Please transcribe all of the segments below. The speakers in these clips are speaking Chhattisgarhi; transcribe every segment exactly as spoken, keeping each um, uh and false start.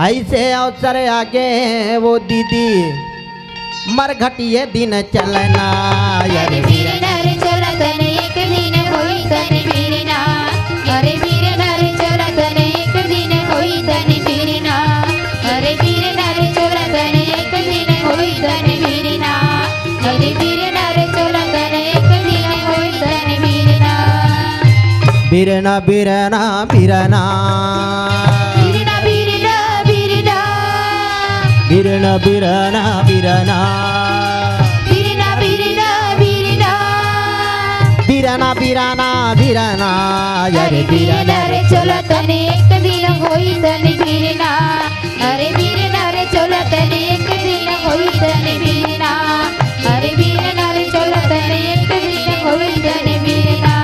अइसे अवसर आगे वो दीदी, मरघट ये दिन चलना। अरे बीर नर चोला तन एक दिन होई तन बीर ना। अरे बीर नर चोला तन एक दिन होई तन बीर ना। अरे बीर नर चोला तन एक दिन होई तन बीर ना। अरे बीर नर चोला तन एक दिन होई तन बीर ना। बीर ना, बीर ना, बीर ना। बीर ना, बीर ना, बीर ना। बीर ना, बीर ना, बीर ना। बीर ना, बीर ना, बीर ना। बीर ना, बीर ना, बीर ना। अरे अरे बीर बीर ना। नर चोला तन एक दिन होई तन बीर ना। अरे बीर नर चोला तन एक दिन होई तन बीर ना। अरे बीर नर चोला तन एक दिन होई तन बीर ना।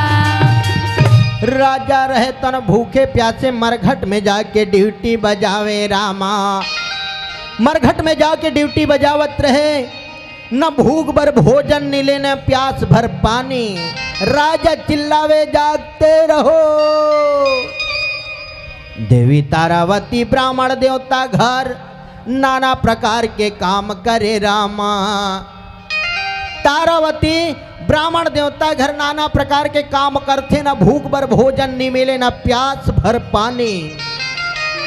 राजा रहे तन भूखे प्यासे मरघट में जाके ड्यूटी बजावे रामा। मरघट में जाके ड्यूटी बजावत रहे, न भूख भर भोजन मिले, न प्यास भर पानी। राजा चिल्लावे, "जागते रहो।" देवी तारावती ब्राह्मण देवता घर नाना प्रकार के काम करे रामा। तारावती ब्राह्मण देवता घर नाना प्रकार के काम करथे, न भूख भर भोजन नि मिले, न प्यास भर पानी।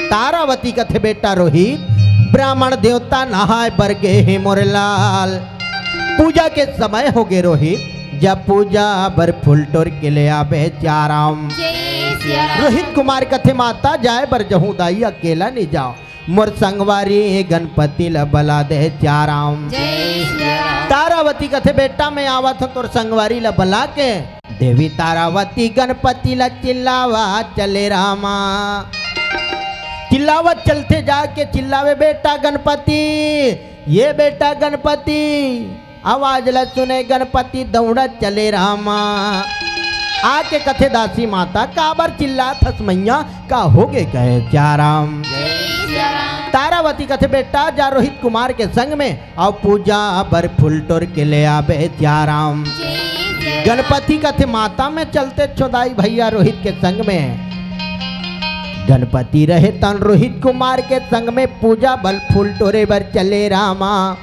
तारावती कथे, "बेटा रोहित, ब्राह्मण देवता नहाय बर गे हे मोर लाल, पूजा के समय हो गे रोहित, जा पूजा बर फूल टोर के ले आबे सियाराम।" जय सियाराम। रोहित कुमार कथे, "माता जाय बर जहूं दाई, अकेला नि जाओ।" मोर संगवारी गणपति ल बला दे सियाराम। जय सियाराम। तारावती कथे, "बेटा, मैं आवत हूँ तोर संगवारी ल बला के।" देवी तारावती गणपति ल चिल्लावा चले रामा। चिल्लावत चलथे जाके चिल्लावे, "बेटा गणपति, ये बेटा गणपति।" आवाज ल सुने गणपति दौड़त चले रामा। आके कथे, "दासी माता, काबर चिल्लात हस मैया, का होगे?" कहे, "सियाराम।" जय सियाराम। तारावती कथे, "बेटा, जा रोहित कुमार के संग में अउ पूजा बर फूल टोर के ले आबे सियाराम।" जय सियाराम। गणपति कथे, "माता, मैं चलते छोदाई भैया रोहित के संग में।" गणपति रहे तन रोहित कुमार के संग में पूजा बर फूल टोरे बर चले रामा।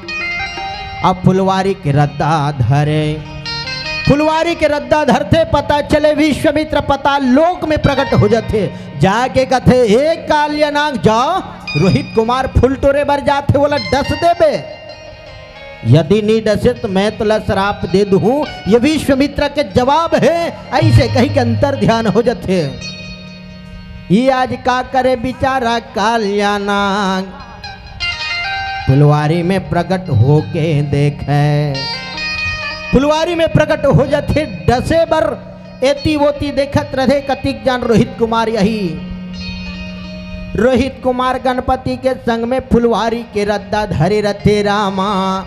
अब फुलवारी के रद्दा धरे, फुलवारी के रद्दा धरथे, पता चले विश्वामित्र पताल लोक में प्रकट हो जाथे। जाके कथे, "ए कालिया नाग, जाओ, रोहित कुमार फूल टोरे बर जाथे, ओला डस देबे। यदि नी डसे त मैं तोला श्राप दे दूहूं, ये विश्वामित्र के जवाब हे।" अइसे कहि के अंतर ध्यान हो जाथे। ये आज का करे बिचारा कालिया नाग, फुलवारी में प्रकट होके देखे, फुलवारी में प्रकट हो जाथे, डसे बर एती ओती देखत रथे, कतिक जान रोहित कुमार यही। रोहित कुमार गणपति के संग में फुलवारी के रद्दा धरे रथे रामा।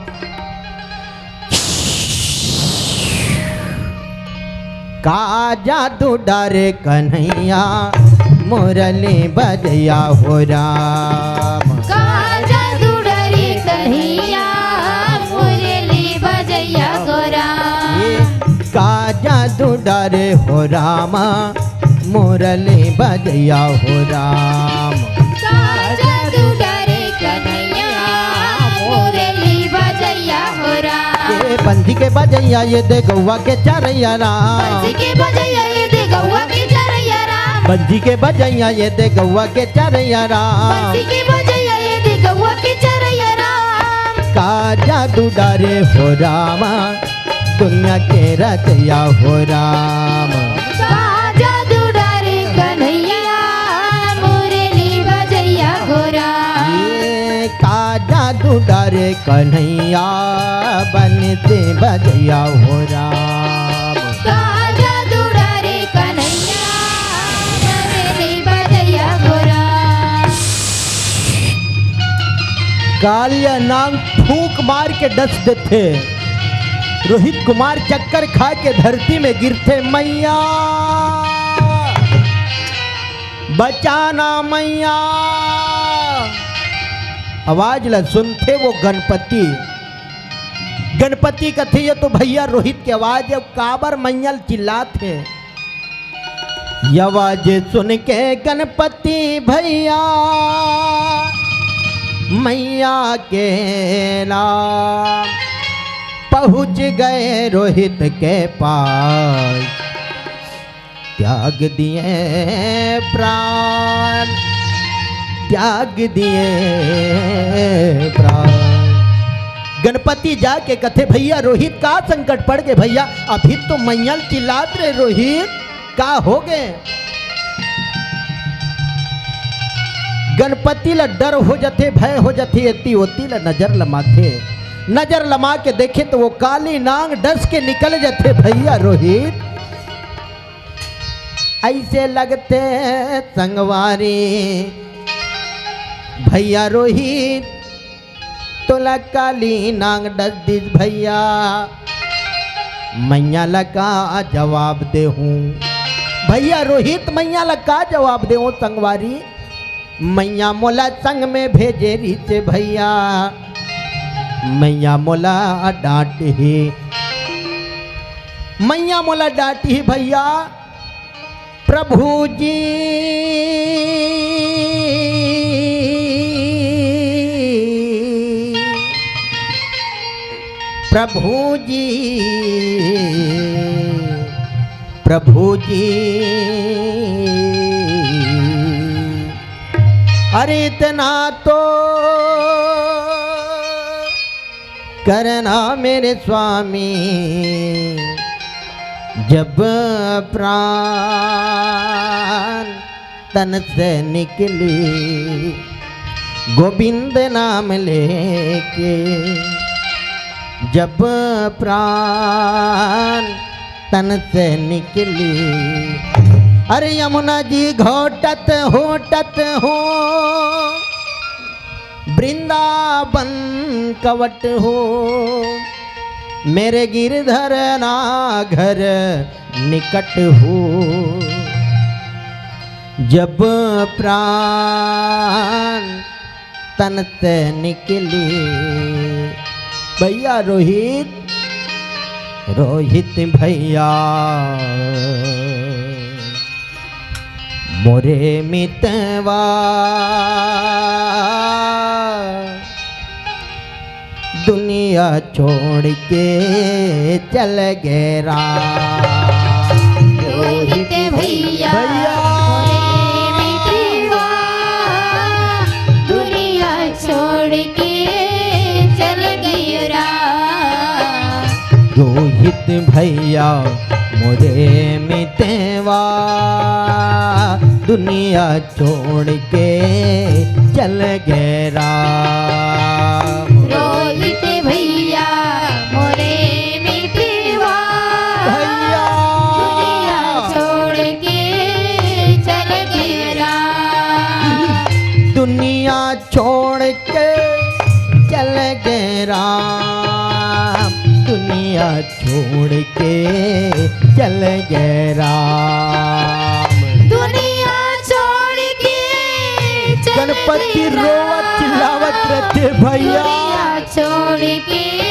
का जादू डारे कन्हैया मुरली बजैया हो राम। का जादू डारे कन्हैया मुरली बजैया हो राम। ये का जादू डारे हो रामा मुरली बजैया हो राम। का जादू डारे कन्हैया मुरली बजैया हो राम। ये बंसी के बजैया ये दे गौवा के चरैया राम। बंसी के बजैया ये दे गौवा के चरैया राम। बंसी के बजैया ये दे गौवा के चरैया राम। बंसी के बजैया ये दे गौवा के चरैया राम। का जादू डारे हो रामा दुनिया के रचैया हो राम। का जादू डारे कन्हैया मुरली बजैया हो राम। ये का जादू डारे कन्हैया बंसी बजैया हो राम। का जादू डारे कन्हैया मुरली बजैया हो राम। कालिया नाग फूंक मार के डस देथे। रोहित कुमार चक्कर खा के धरती में गिरथे, "मैया बचाना मैया।" आवाज ला सुनथे वो गणपति। गणपति कथे, "ये तो भैया रोहित के आवाज हे, काबर मैया ल चिल्लात हे?" ये आवाज सुन के गणपति भैया मैया के नाम पहुँच गए रोहित के पास, त्याग दिए प्राण, त्याग दिए प्राण। गणपति जाके कथे, "भैया रोहित, का संकट पड़ गे भैया? अभी तो मैया ल चिल्लात रहे रोहित, का हो गे?" गणपति ल डर हो जथे, भय हो जथे, एती ओती ल नजर लमाथे। नजर लमा के देखे त वो काली नांग डस के निकल जथे, भैया रोहित। अइसे लगथे संगवारी, भैया रोहित, तोला काली नांग डस दिस भैया, मैया ला का जवाब देहूं? भैया रोहित, मैया ला का जवाब देहूं संगवारी? मैया मोला संग में भेजे रहिसे भैया, मैया मोला डांटही, मैया मोला डांटही भैया। प्रभु जी, प्रभु जी, प्रभु जी, अरे इतना तो करना मेरे स्वामी, जब प्राण तन से निकली, गोविंद नाम लेके जब प्राण तन से निकली। अरे यमुना जी घोटत होटत हो, वृंदावन कवट हो, मेरे गिरधर ना घर निकट हो। जब प्राण तन से निकली। भैया रोहित, रोहित भैया, मोरे मितवा, दुनिया छोड़ के चल गे राम। रोहित भैया, भैया। मोरे मितवा, दुनिया छोड़ के चल गयो राम। रोहित भैया, मोरे मितवा, दुनिया छोड़ के चल गे राम। रोहित भैया, मोरे मितवा, भैया। दुनिया छोड़ के चल गयो राम। दुनिया छोड़ के चल गे राम, दुनिया छोड़ के चल गे राम। दुनिया छोड़ के चल गनपति गे रोवत राम। चिल्लावत रहिथे भैया। दुनिया छोड़ के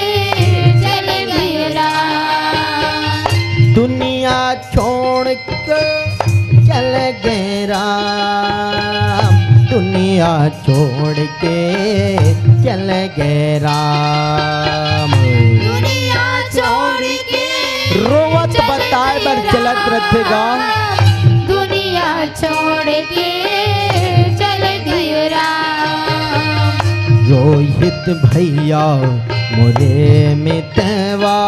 चल गयो राम। दुनिया छोड़ के चल गे राम, दुनिया छोड़ के चल गे राम। दुनिया छोड़ के रोवत चल बताए बर गे चलत राम। रथे गा। दुनिया छोड़ के चल गयो राम। रोहित भैया मोरे मितवा,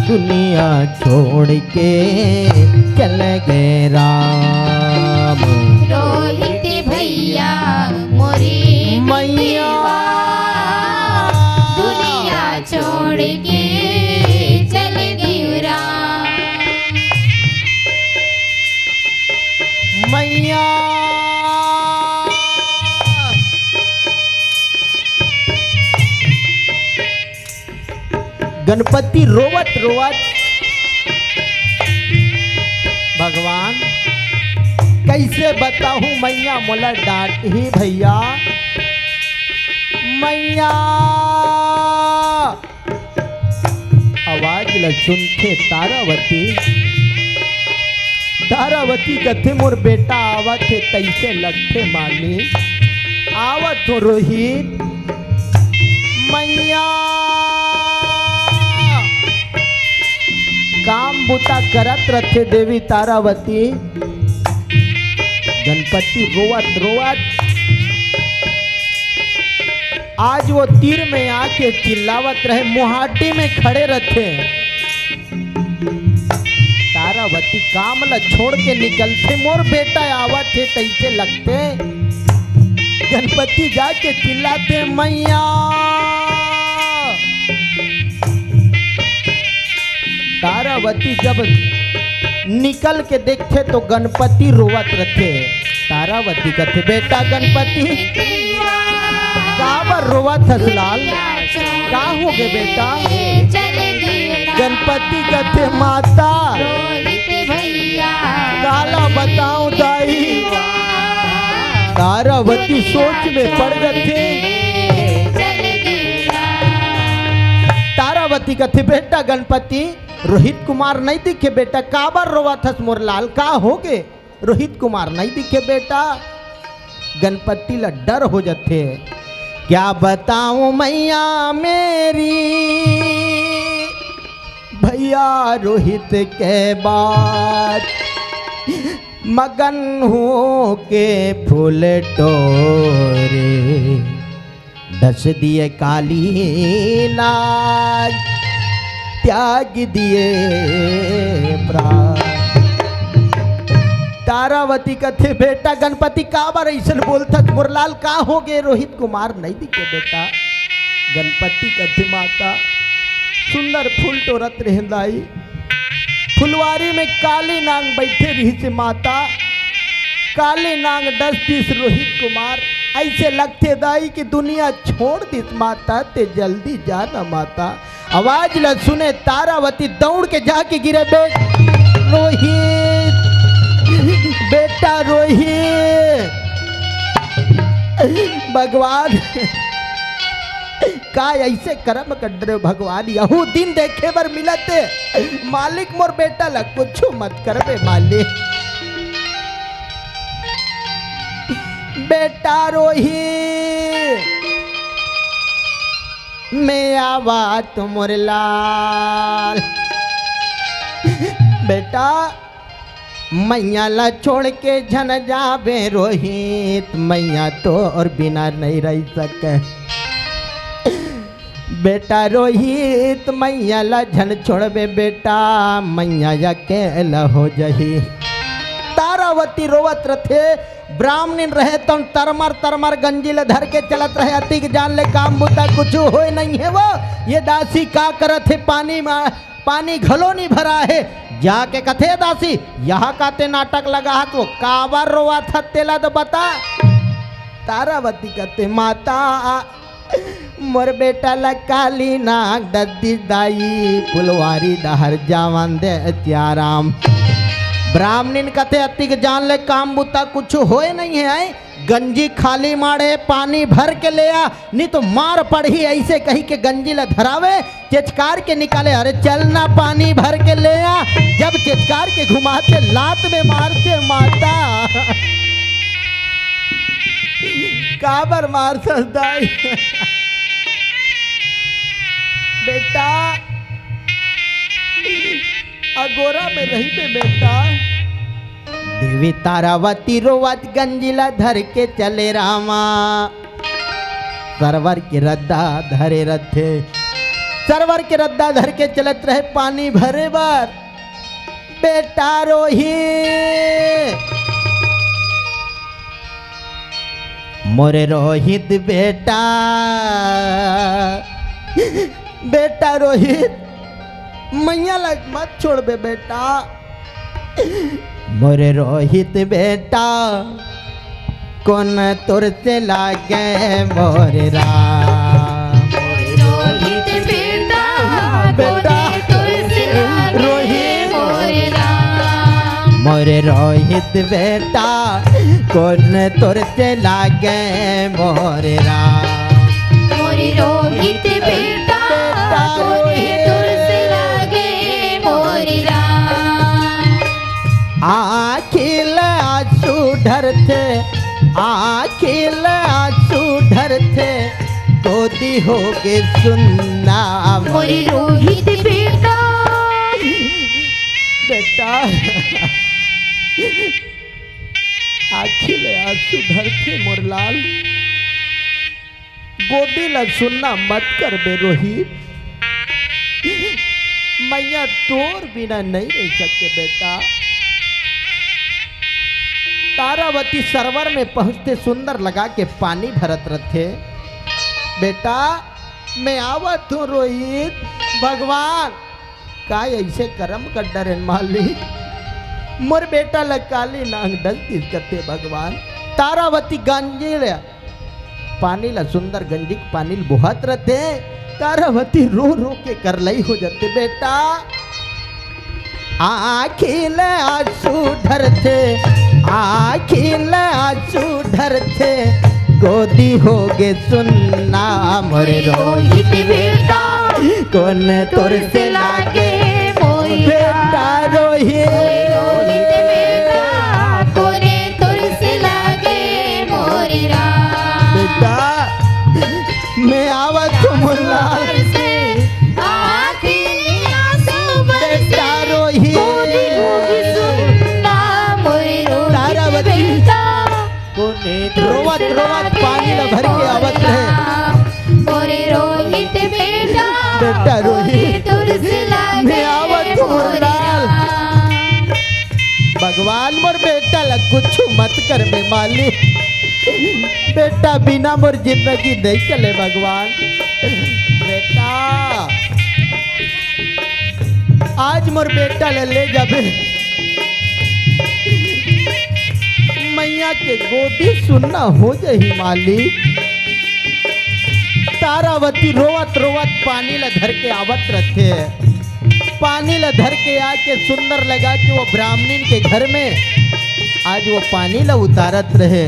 दुनिया छोड़ के चल गे राम। रोहित भैया मोरे मैया। मितवा, दुनिया छोड़ के चल गयो राम। मैया। गणपति रोवत रोवत, भगवान कइसे बताहूँ मैया मोला डांटही भैया। मैया आवाज ल सुनथे तारावती, तारावती कथे, "मोर बेटा आवत हे, तइसे लगथे मालिक।" आवत हो रोहित। मैया काम बुता करत रथे देवी तारावती। गणपति रोवत रोवत आज वो तीर में आके चिल्लावत रहे, मुहाटी में खड़े रथे। तारावती काम ल छोड़ के निकलथे, मोर बेटा आवत हे तइसे लगथे। गणपति जाके चिल्लाथे, मैया। तारावती जब निकल के देखथे तो गणपति रोवत रथे। तारावती कथे, बेटा गणपति, काबर रोवत हस लाल? का होगे बेटा? गणपति कथे, माता, काला बताऊं दाई? तारावती सोच में पड़ जथे। तारावती कथे, बेटा गणपति, रोहित कुमार नइ दिखे बेटा, काबर रोवत हस मोर लाल, का होगे? रोहित कुमार नइ दिखे बेटा। गणपति ला डर हो जथे। क्या बताऊं मैया मेरी, भैया रोहित के बात, मगन हूँ के फूल टोरे। डस दिए काली नाग, त्याग दिए प्राण। तारावती कथे, बेटा गणपति काबर अइसन बोलथस मोर लाल, का होगे? रोहित कुमार नइ दिखे बेटा। गणपति कथे, माता, सुंदर फूल टोरत रहेंव दाई, फुलवारी में काली नांग बइठे रिहिसे माता। काली नांग डस दिस रोहित कुमार, अइसे लगथे दाई कि दुनिया छोड़ दिस माता, ते जल्दी जा ना माता। आवाज ल सुने तारावती दौड़ के जाके गिरे, बे रोहित, बेटा रोहित, भगवान का अइसे करम कर डरे हो भगवान, यहू दिन देखे बर मिलत हे। मालिक मोर बेटा ला कुछु मत करबे मालिक। बेटा रोही, मैं आवा तो मोर लाल। बेटा मैया ला छोड़ के झन जाबे रोहित, मैया तोर बिना नइ रहि सके। बेटा रोहित, मैया ला झन छोड़बे बेटा, मैया अकेला हो जही। तारावती रोवत रथे। ब्राह्मणिन रहे तउन तरमर तरमर गंजी ल धर के चलत रहे। अतिक जान ले काम बुता कुछु होय नइ हे वो। ये दासी का करत हे, पानी मा पानी घलो नी भरा हे। जाके कथे दासी, यहाँ का ते नाटक लगा हस वो, काबर रोवत हस तेला तो बता। तारावती कथे, माता, मोर बेटा ला काली नाग डस दिस दाई, फुलवारी डहर जावन दे सियाराम। ब्राह्मणिन कथे, अतिक जान ले काम बुता कुछु होय नइ हे, गंजी खाली माड़े, पानी भर के ले आ, नी तो मार पड़ही। अइसे कहि के गंजी ल धरावे, चेचकार के निकाले, अरे चल ना पानी भर के ले आ। जब चेचकार के घुमाथे, लात में मारथे माता। काबर मारथस दाई? बेटा, अगोरा में रहिबे बेटा। देवी तारावती रोवत गंजी ला धर के चले रामा। सरवर के रद्दा धरे रथे। सरवर के रद्दा धर के चलत रहे पानी भरे बर। बेटा रोही, मोरे रोहित बेटा, बेटा रोहित, मैया ला मत छोड़बे बेटा। मोरे रोहित बेटा, कोन तोर से लागे मोरे राम। मोरे रोहित बेटा, बेटा, कोन तोर से लागे रोहित। मोरे राम। मोरे रोहित बेटा, कोन तोर से लागे मोरे राम। मोरे रोहित बेटा, बेटा कोन रोहित। तोर से लागे मोरे राम। आँखी ले आँसू ढरथे, आँखी ले आँसू गोदी होगे सुन्ना मोरे रोहित बेटा। बेटा, आँखी ले आँसू ढरथे मोर लाल। गोदी ला सुन्ना मत करबे रोहित। मइया तोर बिना नइ रहि सकते बेटा। तारावती सरोवर में पहुँचते सुंदर लगा के पानी भरत रथे। बेटा, मैं आवत हूँ रोहित। भगवान, का अइसे करम कर डरेन मालिक? मोर बेटा ल काली नांग डस दिस कथे भगवान। तारावती गंजी ले पानी ल सुंदर गंजी के पानी ल बोहत रथे। तारावती रो रो के करलई हो जथे बेटा। आँखी ले आँसू ढरथे, आँखी ले आँसू ढरथे, गोदी होगे सुन्ना मोरे रोहित बेटा। कोन तोर से लागे मोर बेटा रोहित। रोहित बेटा, कोने तोर से लागे मोर राम। बेटा, मैं आवत हूँ मोर लाल। से आँखी आँसू बरसे, बेटा रोहित। गोदी होगे सुन्ना मोरे रोहित तारावती। बेटा। रोवत रोवत पानी ल भर के आवत रहे। मोरे रोहित बेटा, बेटा रोहित, मैं आवत हूँ मोर लाल। भगवान मोर बेटा ल कुछु मत करबे मालिक। बेटा बिना मोर जिंदगी नइ चले भगवान। बेटा आज मोर बेटा ल ले जाबे, मइया के गोदी सुन्ना हो जाही मालिक। तारावती रोवत रोवत पानी ल धर के आवत रथे। पानी ल धर के आके सुंदर लगा के वो ब्राह्मणिन के घर में आज वो पानी ल उतारत रहे।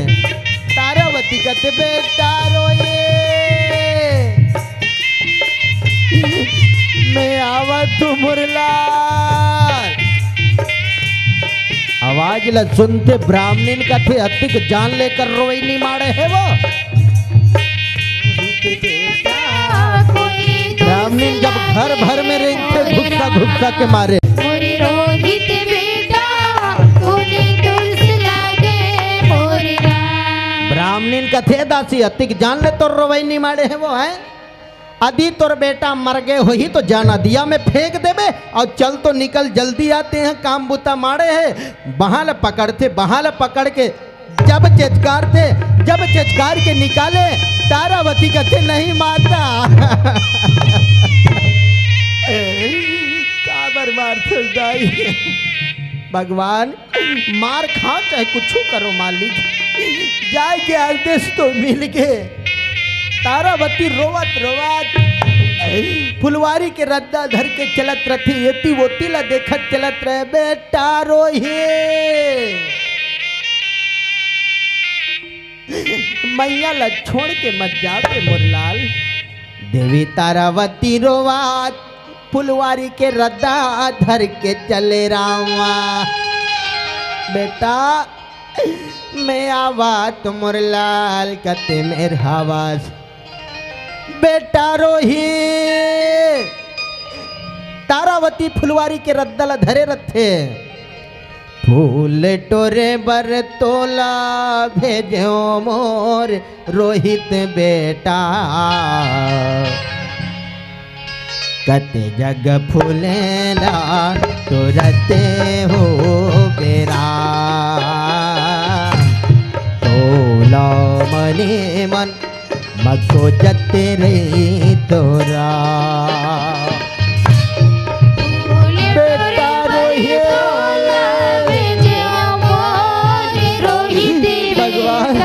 तारावती कथे, बेटा रोए, मैं आवत हूँ मोर लाल। आवाज ल सुनते ब्राह्मणिन कथे, अतिक जान लेकर रोई निमाड़े हे वो। ब्राह्मणिन जब घर भर में रेंगथे गुस्सा गुस्सा के मारे। मोरे रोहित बेटा, कोने तोर से लागे मोर राम। ब्राह्मणिन कथे, दासी, अतिक जान ले तोर रोवई निमाड़े हे वो, हैं? अदी तोर बेटा मर गे होही तो जा नदिया में फेंक देबे, अउ चल तो निकल, जल्दी आते हैं, काम बुता माड़े हे। बहाँ ल पकड़थे, बहाँ ल पकड़ के जब चेचकारथे, जब चेचकार के निकाले, तारावती कथे, नहीं माता। काबर मारथे दाई? भगवान, मार खाओ चाहे कुछु करो मालिक, जाए के आदेश तो मिल गे। तारावती रोवत रोवत फुलवारी के रद्दा धर के चलत रथे, एती ओती ला देखत चलत रहे। बेटा रोहे, मइया ला छोड़ के मत जाबे मोर लाल। देवी तारावती रोवत फुलवारी के रद्दा धर के चले रामा। बेटा, मैं आवत मोर लाल कते मेर हवस। बेटा रोही, तारावती फुलवारी के रद्दा ला धरे रथे। फूल टोरे बर तोला भेजो मोर रोहित बेटा, कते जग फूलेला तोरते हो बेरा। तोला मने मन मको जते रे तोरा। बेटा रोहित। भगवान।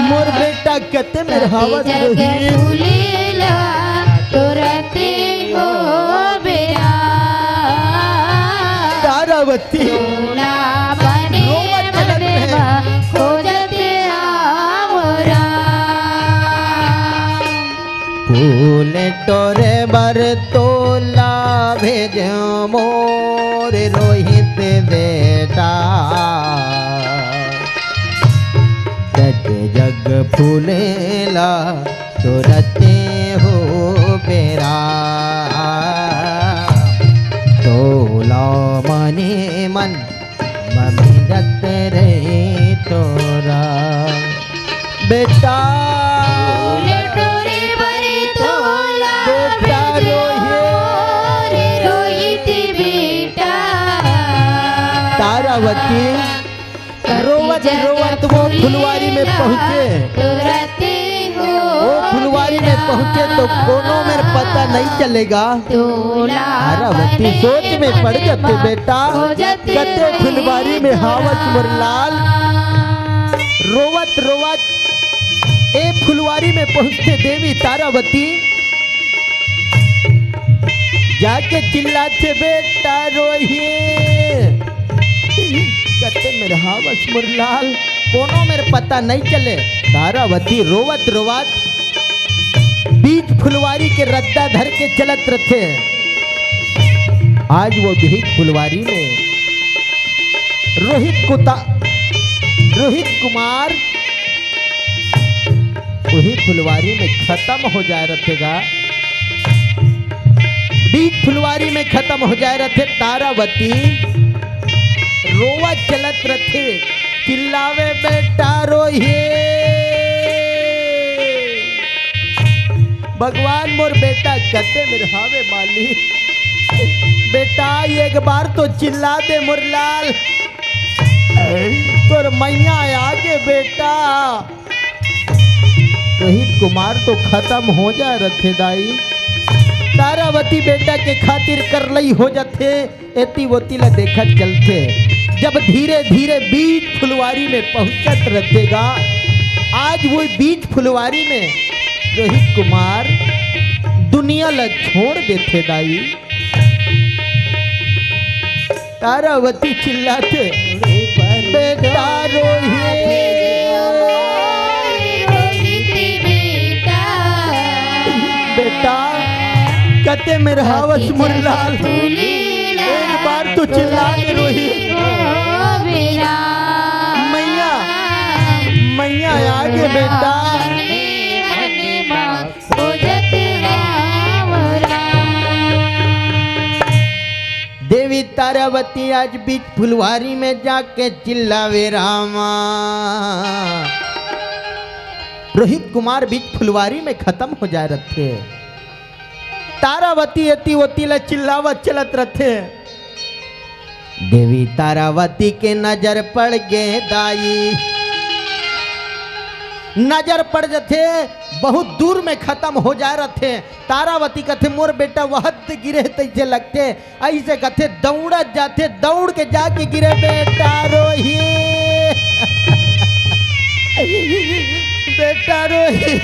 मोर बेटा कते मेर हवस रोहित। तारावती। रोवत चलत रहे। फूल टोरे बर तोला भेजो मोर रोहित बेटा। जग फूलेला तुरते हो बेरा, तोला मने मन ममिंजत रहे तोरा। बेटा, बेटा रोहे। तारावती रोवत रोवत वो फुलवारी में पहुंचे। वो फुलवारी में पहुंचे तो कोनो मेर पता नहीं चलेगा। तारावती सोच में पड़ जाथे बेटा, कते फुलवारी में हावस मोर लाल। रोवत रोवत ए फुलवारी में पहुंचथे देवी तारावती। जाके चिल्लाथे, "बेटा रोहे, कते मेर हावस मोर लाल, कोनो मेर पता नहीं चले।" तारावती रोवत रोवत बीच फुलवारी के रद्दा धर के चलत रथे। आज वो बीच फुलवारी में रोहित कुता, रोहित कुमार उही फुलवारी में खतम हो जाए रथे गा। बीच फुलवारी में खतम हो जाए रथे। तारावती रोवा चलत रथे, चिल्लावे, "बेटा रोहे, भगवान मोर बेटा कते मेर हावे मालिक, बेटा एक बार तो चिल्ला दे मोर लाल, तोर मैया आगे बेटा।" रोहित कुमार तो खतम हो जाए रथे दाई। तारावती बेटा के खातिर करलई हो जाथे, एती वोती ला देखत चलथे। जब धीरे धीरे बीच फुलवारी में पहुंचत रथे गा, आज वो बीच फुलवारी में रोहित कुमार दुनिया ला छोड़ देथे दाई। तारावती चिल्लाथे, "बेटा रोहे, बेटा कते मेर हावस मोर लाल, एक बार तो चिल्ला दे रोहे।" मैया, मैया आगे बेटा। देवी तारावती आज बीच फुलवारी में जाके चिल्लावे, "रामा।" रोहित कुमार बीच फुलवारी में खतम हो जाए रथे। तारावती एती ओती ला चिल्लावत चलत रथे। देवी तारावती के नजर पड़ गे दाई, नजर पड़ जथे, बहुत दूर में खतम हो जाए रथे। तारावती कथे, "मोर बेटा वहत गिरे तइसे लगथे।" अइसे कथे, दौड़त जाथे, दौड़ के जाके गिरे, "बेटा रोही, बेटा रोही।"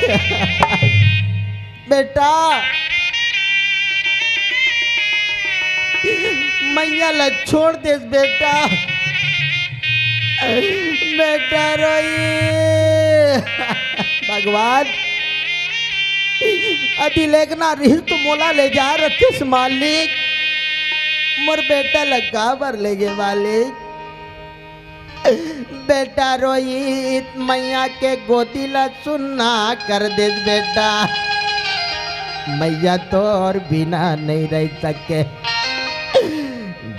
बेटा, मैया ला छोड़ देस बेटा, बेटा रोई। भगवान, अति लेगना रिहिस तो मोला ले जा रथिस मालिक, मोर बेटा ला काबर ले गे मालिक? बेटा रोहित, मैया के गोदी ला सुन्ना कर देस बेटा। मैया तोर बिना नहीं रह सके।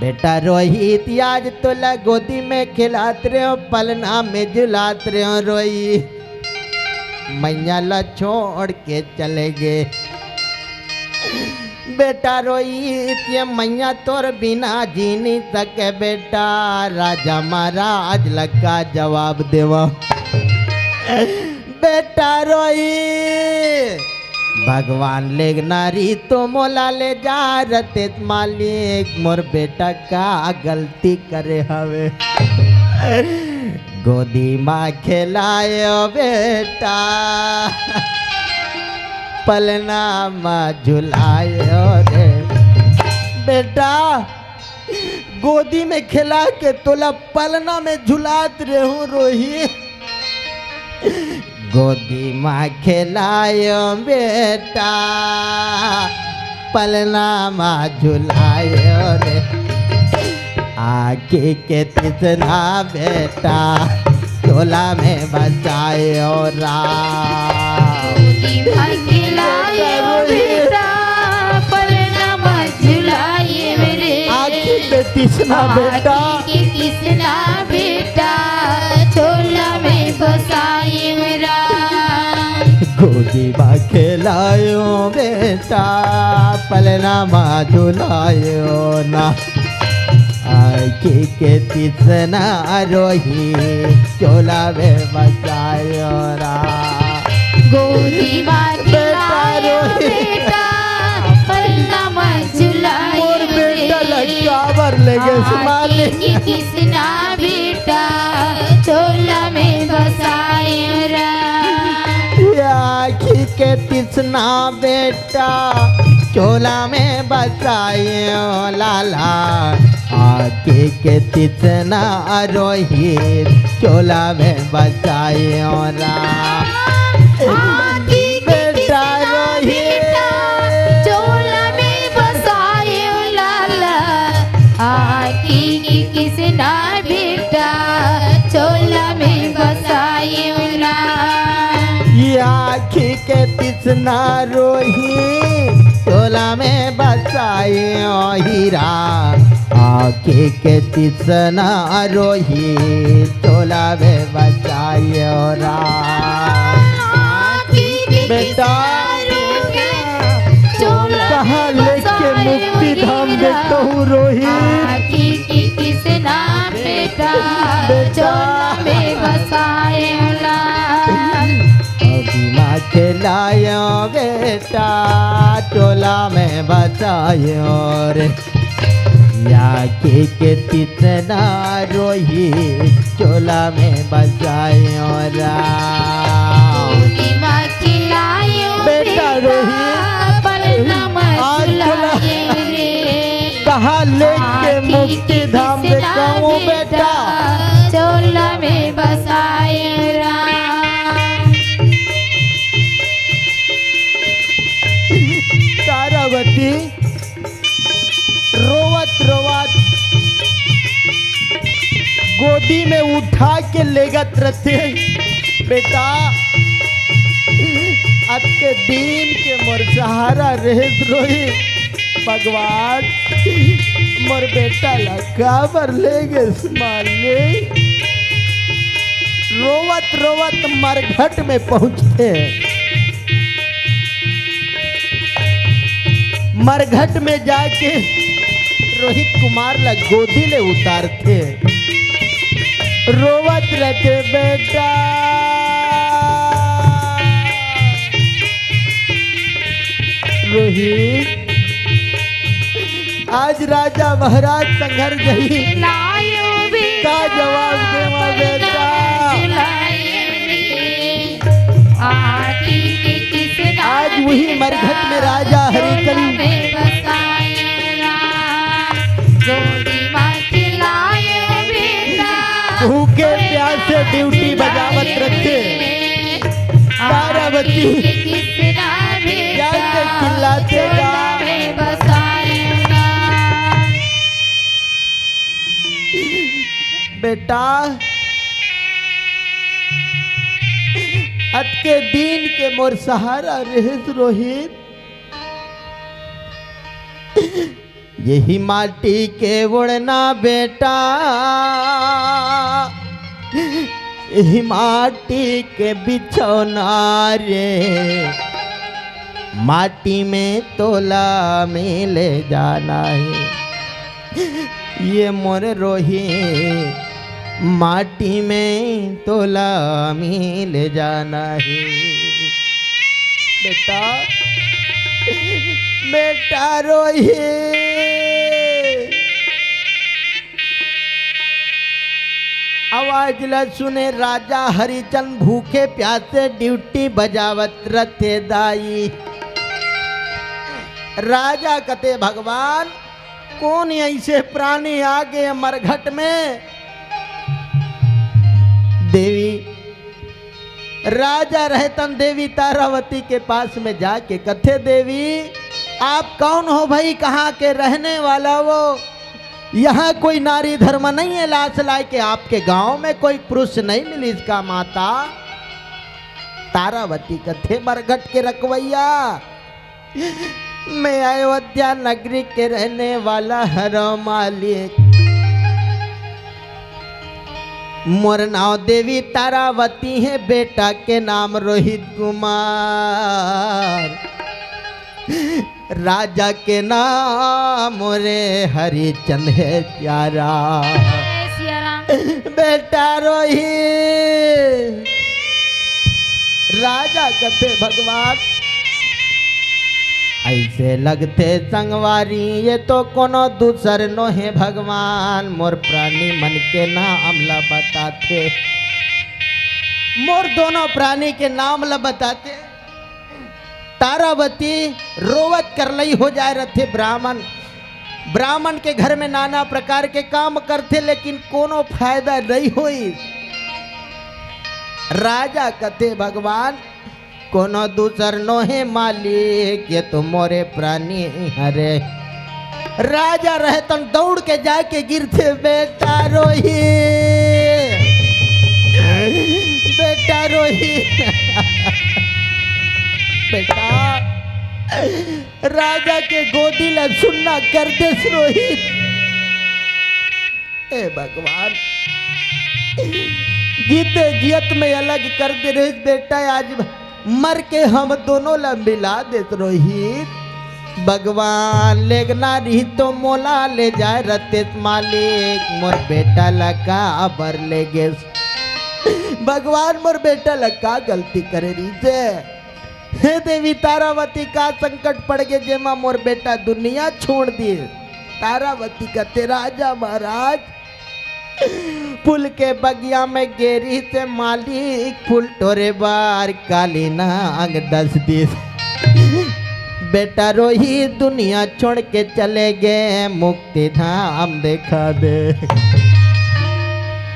बेटा रोहित, आज तोला गोदी में खिलात रहे हो, पलना में झुलात रहे हो रोहित। मैया ला छोड़ के चले गे। बेटा रोहित, ये मैया तोर बिना जी नहीं सके बेटा। राजा महाराज ला का जवाब देवा? बेटा रोहित, भगवान लेगना रिहिस तो मोला ले जा रथिस मालिक, मोर बेटा का गलती करे हवे? गोदी मा खेलायो बेटा, पलना मा झुलायो रे। बेटा, गोदी में खेला के तोला पलना में झुलात रेहूं रोही। गोदी मा खेलायो बेटा, पलना मा झुलायो रे। आँखी के तिसना बेटा, झोला में बसायो राम। गोदी म खेलायो बेटा, पलना म झुलायो रे। आँखी के तिसना बेटा। आँखी के तिसना बेटा, झोला में बसायो राम। गोदी म खेलायो बेटा, पलना म झुलायो ना। आँखी के तिसना रोही, झोला में बसायो राम। गोदी म बेटा खेलायो रोही। बेटा, पलना म झुलायो मोर बेटा रे। ला काबर ले गे आँखी मालिक। के तिसना बेटा, झोला में बसायो राम। ये आँखी के तिसना बेटा, झोला में बसायो लाला। आँखी के तिसना रोही, झोला में बसायो राम। आँखी के बेटा तिसना रोही। बेटा, झोला में बसायो लाला। आँखी के तिसना बेटा, झोला में बसायो ना। ये आँखी के तिसना रोही, झोला में बसायो हीरा। आँखी के तिसना रोही, झोला में बसायो राम। आँखी के बेटा, तिसना रोही, झोला कहाँ में लेके बसायो मुक्ति धाम हीरा। देखहूँ रोही। आँखी के तिसना बेटा, बेटा। झोला में बसायो ना। गोदी म खेलायो बेटा, झोला में बसायो रे। आँखी के तिसना रोही, झोला में बसायो राम। गोदी म खेलायो बेटा बेटा, रोही। पलना म आज झुलायो रे। कहाँ लेके आँखी मुक्ति के धाम तिसना देखहूँ बेटा। बेटा, झोला में बसायो राम। तारावती रोवत रोवत गोदी में उठा के लेगत रथे। बेटा, अतके दिन के मोर सहारा रहे रोही। भगवान, मोर बेटा ला काबर ले गे मालिक? रोवत रोवत मरघट में पहुंचथे। मरघट में जाके रोहित कुमार ला गोदी ले उतारथे। रोवत रथे, "बेटा।" रोहित, आज राजा महाराज संघर जही। लायो बेटा, का जवाब देवा बेटा? लायो रे। आँखी के तिसना आज वही बेटा, मरघट में राजा हरिचंद झोला में बसायो राम। गोदी म खिलायो बेटा, भूखे प्यासे ड्यूटी बजावत रथे। तारावती। आँखी के तिसना बेटा, जाके चिल्लाथे गा। झोला में बसायो राम। बेटा, अतके दिन के मोर सहारा रहेस रोहित। यही माटी के ओढ़ना बेटा, यही माटी के बिछौना रे, माटी में तोला मिल जाना हे। ये मोर रोही, माटी में तोला मिल जाना हे। बेटा, बेटा रोही। आवाज ला सुने राजा हरिचंद भूखे प्यासे ड्यूटी बजावत रथे दाई। राजा कथे, भगवान, कोन अइसे प्राणी आ गे मरघट में? देवी, राजा रहतन देवी तारावती के पास में जाके कथे, देवी, आप कौन हो भाई, कहाँ के रहने वाला हो? यहाँ कोई नारी धर्म नहीं है, लाश लाय के आपके गांव में कोई पुरुष नहीं मिलिस का माता? तारावती कथे, मरघट के रखवैया, मैं अयोध्या नगरी के रहने वाला हरव मालिक। मोर नाव देवी तारावती है, बेटा के नाम रोहित कुमार, राजा के नाम रे हरिचंद है प्यारा। जय सिया राम। बेटा रोहित, राजा कथे भगवान, ऐसे लगथे संगवारी, ये तो कोनो दूसर नोहे भगवान। मोर प्राणी मन के नाम ला बताथे, मोर दोनों प्राणी के नाम ला बताथे। तारावती रोवत करलई हो जाए रथे। ब्राह्मण, ब्राह्मण के घर में नाना प्रकार के काम करथे, लेकिन कोनो फायदा नहीं होई। राजा कथे भगवान, कोनो दूसर नोहे मालिक, ये तो मोरे प्राणी हरे। राजा रहे तन दौड़ के जाके गिरथे, बेटा रोही, बेटा रोही, बेटा। राजा के गोदी ला सुन्ना कर देस रोहित। ए भगवान, जीते जियत में अलग कर दे रहिस बेटा, आज मर के हम दोनों ला मिला देस रोहित। भगवान लेगना रही तो मोला ले जाए रतेस मालिक, मोर बेटा ला का बर ले गेस? भगवान मोर बेटा ला का गलती करे रहिसे? हे देवी तारावती, का संकट पड़ गे जेमा मोर बेटा दुनिया छोड़ दिए? तारावती कथे, राजा महाराज, फूल के बगिया में गे रहिसे मालिक, फूल टोरे बर काली नांग डस दिस। बेटा रोही दुनिया छोड़ के चले गे, मुक्ति धाम देखा दे।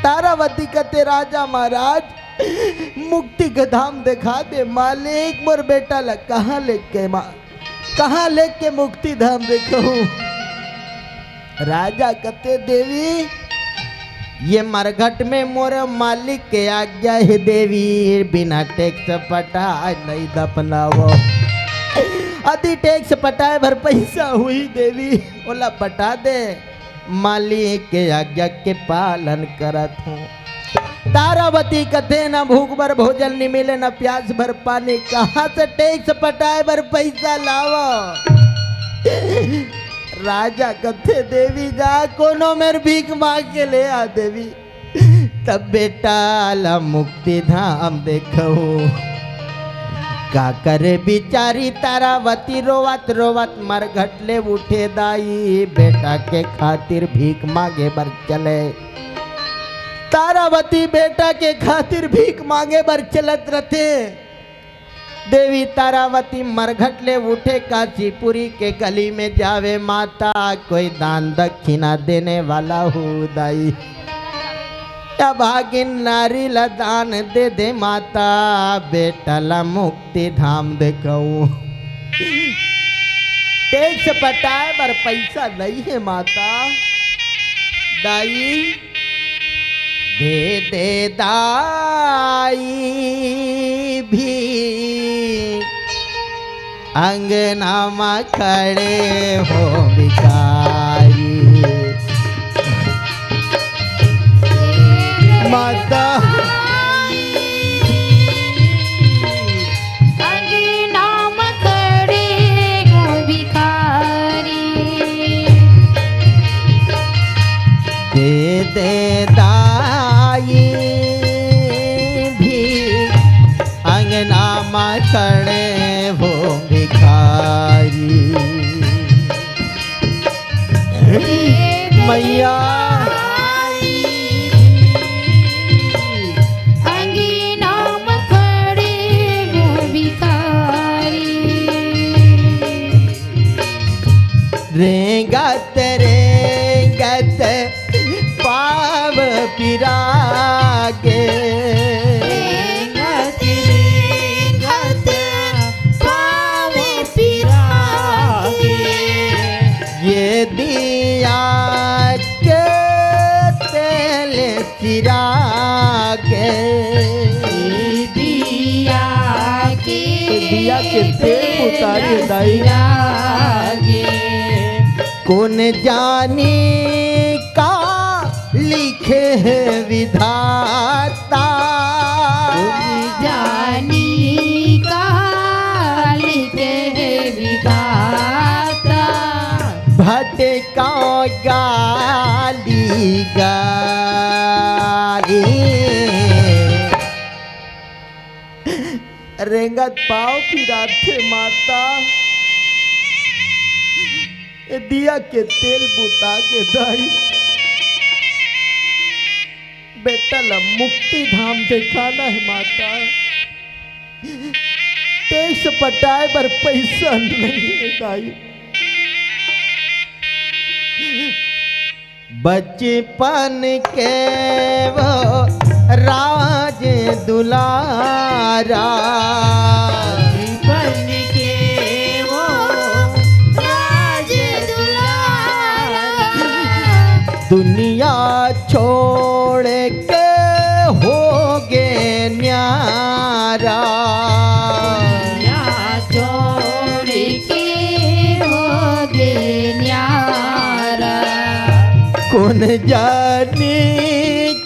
तारावती कथे, राजा महाराज, मुक्ति के धाम देखा दे मालिक, मोर बेटा ला कहाँ लेके मा-, कहाँ लेके मुक्ति धाम देखहूँ? राजा कथे, देवी, ये मरघट में मोर मालिक के आज्ञा है देवी, बिना टैक्स पटाए नहीं दफनावो। अति टैक्स पटाए भर पैसा हुई देवी, ओला पटा दे। मालिक के आज्ञा के पालन करत हूँ। तारावती कथे, न भूख बर भोजन नि मिले, न प्यास बर पानी, कहाँ से टैक्स पटाए बर पैसा लावो? राजा कथे, देवी जा, कोनो मेर भीख मांग के ले आ देवी, तब बेटा ला मुक्ति धाम देखहूँ। का करे बिचारी तारावती, रोवत रोवत मरघट ले उठे दाई, बेटा के खातिर भीख मांगे बर चले। तारावती बेटा के खातिर भीख मांगे बर चलत रथे। देवी तारावती मरघट ले उठे, काशीपुरी के गली में जावे, माता कोई दान दक्षिणा देने वाला हो दाई, या भागिन नारी ला दान दे दे माता, बेटा ला मुक्ति धाम देखहूँ। टैक्स पटाए बर पैसा नहीं है माता, दाई दे दे दाई भी अंगना म खड़े हो भिखारी। माता अंगना म खड़े हो भिखारी। दे दे दाई भी अंगना म खड़े हो भिखारी। मैया अंगना म खड़े हो भिखारी। रेंगत रेंगत पाव पिरागे। रेंगत रेंगत पाव पिरागे। ये दिया दिया के तेल उतारे दाई। कोन जानी का लिखे हे विधाता। कोन जानी का लिखे हे विधाता। भटका गाली गाली। रेंगत पाँव पिराथे माता, ए दिया के तेल बुता के दाई, बेटा ला मुक्ति धाम देखाना हे माता। टेक्स पटाए बर पइसा नइ हे दाई। बचपन के वो राज दुलारा। बचपन के वो राज दुलारा। दुनिया छोड़ के हो गे न्यारा। दुनिया छोड़ के हो गे न्यारा। कोन जानी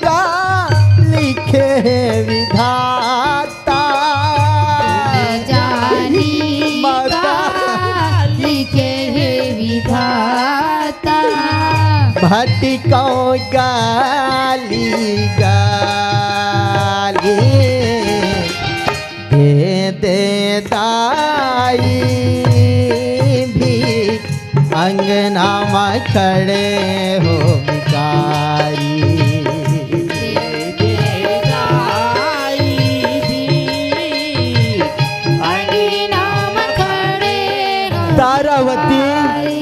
का लिखे हे विधाता। कोन जानी माता। का लिखे हे विधाता। भटकौ गाली गाली। दे दे दाई भी अंगना म खड़े हो भिखारी। दे दे दाई भी अंगना म खड़े हो तारावती। भिखारी।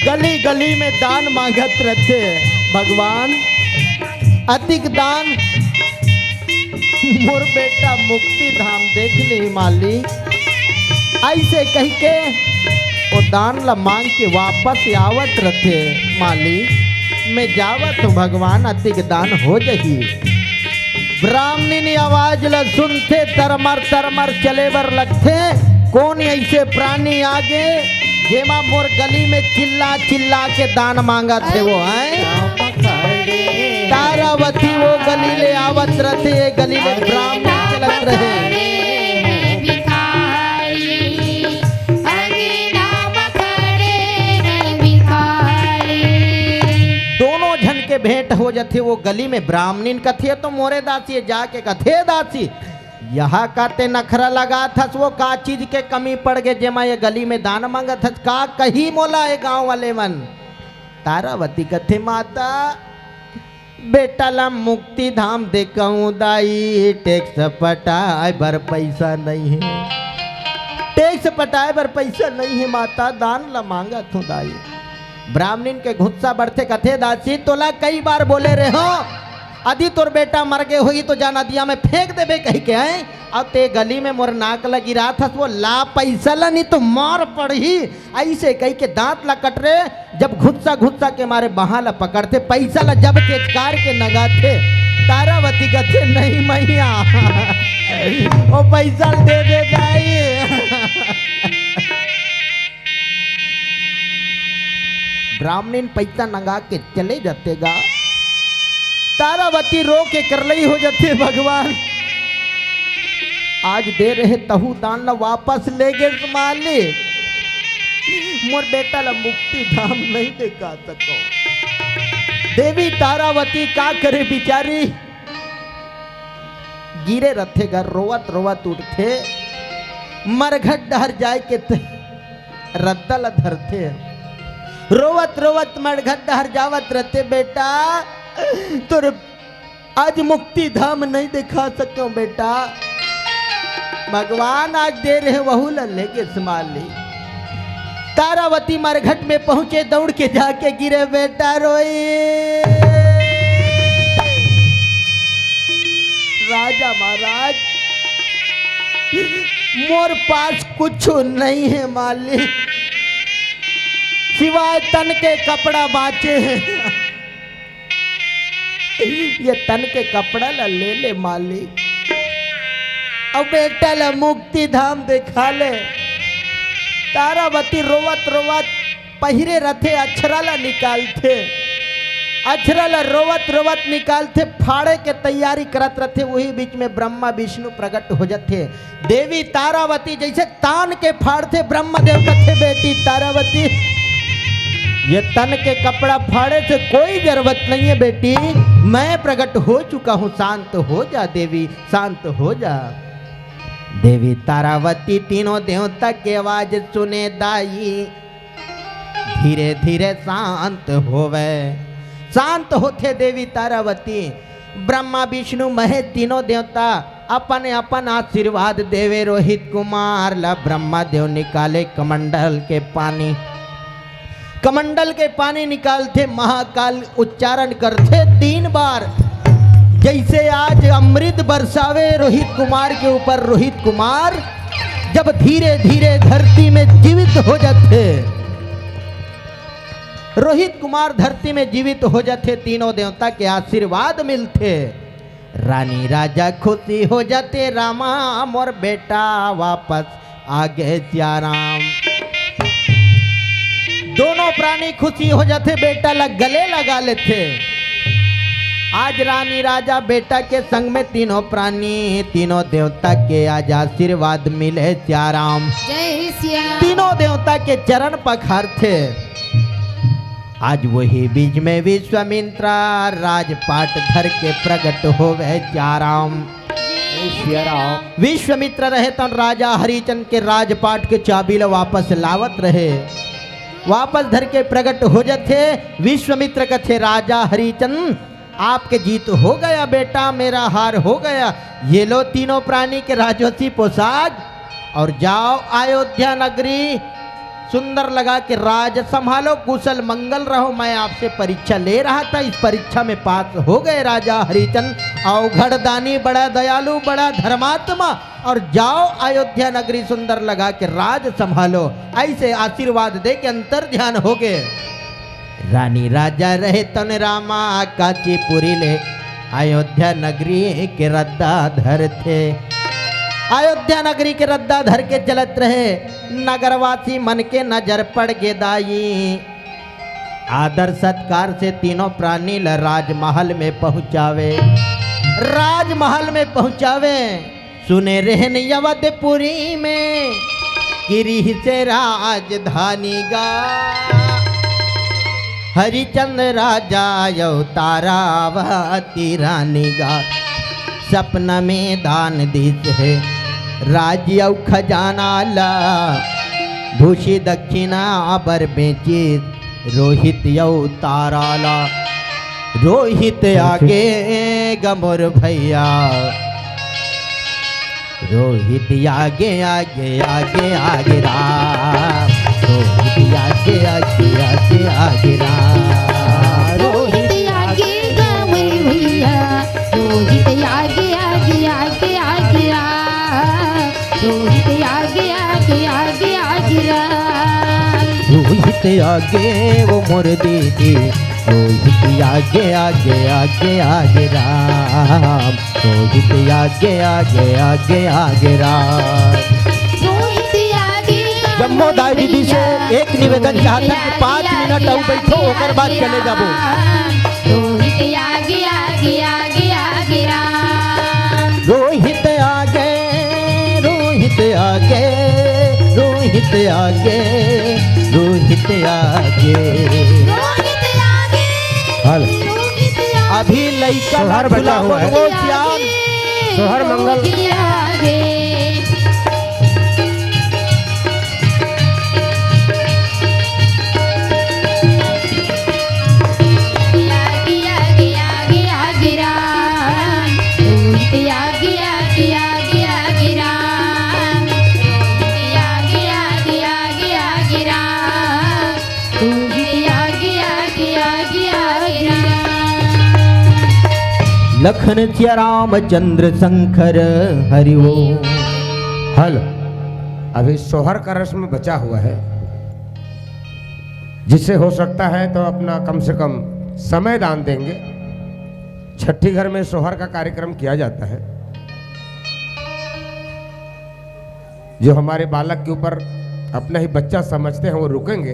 गली गली में दान मांगत रथे भगवान, अतिक दान मोर बेटा मुक्ति धाम देख ले माली। अइसे कहिके वो दान ला मांग के वापस आवत रथे माली। मैं जावत हूँ भगवान, अतिक दान हो जही। ब्राह्मणिन आवाज ल सुनथे, तरमर तरमर चले बर लगथे। कोन अइसे प्राणी आगे, जेमा मोर गली में चिल्ला चिल्ला के दान मांगत हे वो, हैं? तारावती वो गली ले आवत रथे, ये गली ले ब्राह्मण चलत रहे। दोनों झन के भेंट हो जथे, वो गली में ब्राह्मणिन कथे, "तो मोरे दासी," जाके कथे, "दासी, यहा का ते नखरा लगात हस, वो का चीज के कमी पड़ गे, जेमा ये गली में दान मांगत हस? का कही मोला ये गांव वाले मन?" तारावती कथे, "माता, बेटा ला मुक्ति धाम देखाहूं दाई, टैक्स पटाए बर पइसा नइ हे, टैक्स पटाए बर पइसा नइ हे माता, दान ला मांगत हूं दाई।" ब्राह्मणिन के गुस्सा बढ़थे, कथे, "दासी, तोला कई बार बोले रेहेंव, अदी तोर बेटा मर गे होही तो जा नदिया में फेंक देबे कहिके, हैं? अब ते गली में मोर नाक ल गिरात हस, वो ला पइसा ला, नइ तो मार पड़ही।" अइसे कहिके दांत ला कटरे, जब गुस्सा गुस्सा के मारे बाहां ला पकड़थे, पइसा ला जब चेचकार के नंगाथे, तारावती कथे, "नहीं मइया, वो पइसा दे दे दाई।" ब्राह्मणिन पइसा नंगा के चले जाथे गा। तारावती रो के करलई हो जाथे, "भगवान, आज दे रहे तहू दान ला वापस ले गे मालिक, मोर बेटा ला मुक्ति धाम नहीं देखा सकव।" देवी तारावती का करे बिचारी, गिरे रथे गा, रोवत रोवत उठथे, मरघट डहर जाए के त-, रद्दा ल धरथे। रोवत रोवत मरघट डहर जावत रथे, "बेटा, तोर आज मुक्ति धाम नहीं देखा सकव बेटा, भगवान आज दे रहे वहू ल लेगे समाली।" तारावती मरघट में पहुंचे, दौड़ के जाके गिरे, बेटा रोई। राजा महाराज, मोर पास कुछ नहीं है मालिक, सिवाय तन के कपड़ा बांचे हैं। ये तन के कपड़ा ला ले ले मालिक। अउ बेटा ला मुक्ति धाम देखा ले। तारावती रोवत रोवत पहिरे रथे, अछरा ला निकालथे, अछरा ला रोवत रोवत निकालथे, फाड़े के तैयारी करत रथे। उही बीच में ब्रह्मा विष्णु प्रकट हो जथे। देवी तारावती जैसे तान के फाड़थे, ब्रह्मदेव कथे, "बेटी तारावती, ये तन के कपड़ा फाड़े से कोई जरूरत नहीं है बेटी, मैं प्रकट हो चुका हूँ, शांत हो जा देवी, शांत हो जा।" देवी तारावती तीनों देवता के आवाज सुने दाई, धीरे धीरे शांत होवे। शांत होथे देवी तारावती। ब्रह्मा विष्णु महेश तीनों देवता अपन अपन आशीर्वाद देवे रोहित कुमार ला। ब्रह्मा देव निकाले कमंडल के पानी, कमंडल के पानी निकालथे, महाकाल उच्चारण करथे तीन बार। जैसे आज अमृत बरसावे रोहित कुमार के ऊपर, रोहित कुमार जब धीरे धीरे धरती में जीवित हो जाथे, रोहित कुमार धरती में जीवित हो जाथे, तीनों देवता के आशीर्वाद मिलथे। रानी राजा खुशी हो जाथे, "रामा मोर बेटा वापस आ गे सियाराम।" दोनों प्राणी खुशी हो जाथे, बेटा ला गले लगा लेथे। आज रानी राजा बेटा के संग में तीनों प्राणी, तीनों देवता के आज आशीर्वाद मिले सियाराम। जय सिया। तीनों देवता के चरण पखारथे। आज वही बीच में विश्वामित्र राजपाट धर के प्रकट होवे सियाराम। जय सिया राम। विश्वामित्र रहे तन राजा हरिचंद के राजपाट के चाबी ल वापस लावत रहे, वापस धर के प्रकट हो जथे। विश्वामित्र कथे, "राजा हरिचंद, आपके जीत हो गया बेटा, मेरा हार हो गया। ये लो तीनों प्राणी के राजवंशी पोशाक और जाओ अयोध्या नगरी, सुंदर लगा के राज संभालो, कुशल मंगल रहो। मैं आपसे परीक्षा ले रहा था, इस परीक्षा में पास हो गए राजा हरिचंद। अवघड़ दानी, बड़ा दयालु, बड़ा धर्मात्मा, और जाओ अयोध्या नगरी सुंदर लगा के राज संभालो।" ऐसे आशीर्वाद दे के अंतर ध्यान हो गए। रानी राजा रहे तन रामा काशीपुरी ले अयोध्या नगरी के रद्दा धरथे। अयोध्या नगरी के रद्दा धर के चलत रहे। नगरवासी मन के नजर पड़ गे दाई। आदर सत्कार से तीनों प्राणी ल राजमहल में पहुंचावे। राजमहल में पहुंचावे। सुने रहन अवधपुरी में कि रिहिसे राजधानी गा, हरिचंद राजा अउ तारावती रानी गा। सपना में दान दिस हे राज अउ खजाना ला, भूसी दक्षिणा बर बेचिस रोहित अउ तारा ला। रोहित आगे ग मोर भैया, रोहित आगे, आगे, आगे, आगे राम। रोहित आगे, आगे, आगे, आगे राम। रोहित आगे ग मोर भैया, रोहित आगे, आगे, आगे, आगे राम। रोहित आगे, आगे, आगे, आगे राम। रोहित आगे वो मोर दीदी, रोहित आगे, आगे, आगे, आगे राम। रोहित आगे, आगे, आगे, आगे राम। रोहित आगे ग जम्मो दाई दीदी से एक निवेदन चाहत हन कि पाँच मिनट अउ बैठो, ओकर बाद चले जाबो। रोहित आगे, आगे, आगे, आगे राम। रोहित आगे, रोहित आगे, रोहित आगे, रोहित आगे। रोहित आगे, हल। रोहित आगे। अभी लइका सोहर बचा हुआ है। वो क्या? सोहर मंगल। रोहित आगे। लखन सिया रामचंद्र शंकर हरि ओम। हल। अभी सोहर का रस्म बचा हुआ है, जिससे हो सकता है तो अपना कम से कम समय दान देंगे। छठी घर में सोहर का कार्यक्रम किया जाता है। जो हमारे बालक के ऊपर अपना ही बच्चा समझते हैं, वो रुकेंगे।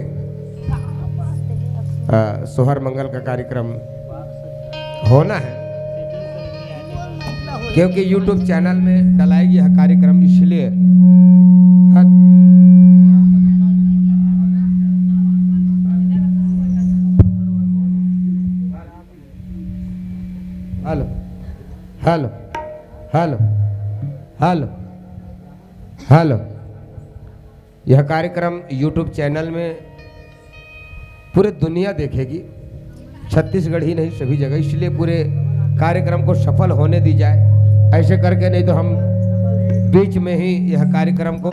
आ, सोहर मंगल का कार्यक्रम होना है, क्योंकि YouTube चैनल में डलाएगी यह कार्यक्रम, इसलिए। हाँ। Hello, hello, hello, hello, hello. यह कार्यक्रम YouTube चैनल में पूरे दुनिया देखेगी, छत्तीसगढ़ ही नहीं, सभी जगह। इसलिए पूरे कार्यक्रम को सफल होने दी जाए, ऐसे करके, नहीं तो हम बीच में ही यह कार्यक्रम को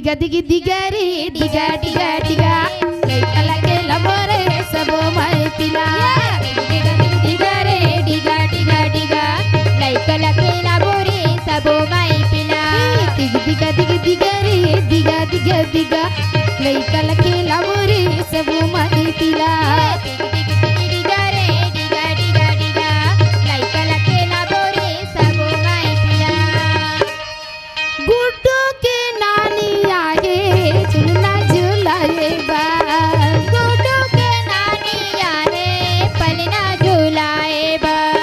दिगा दिगा रे दिगा दिगा दिगा, लइका ला खेलाबो रे सबो माई पिला। दिगा दिगा रे दिगा दिगा दिगा, लइका ला खेलाबो रे सबो माई पिला। दिग दिगा दिग दिगा रे दिगा दिगा दिगा, लइका ला खेलाबो रे सबो माई पिला। दिग दिग दिग दिगा रे दिगा दिगा दिगा, लइका ला खेलाबो रे सबो माई पिला। गुड्डू के नानी आहे झुलना झुलाए बर। गुड्डू के नानी आहे पलना झुलाए बर।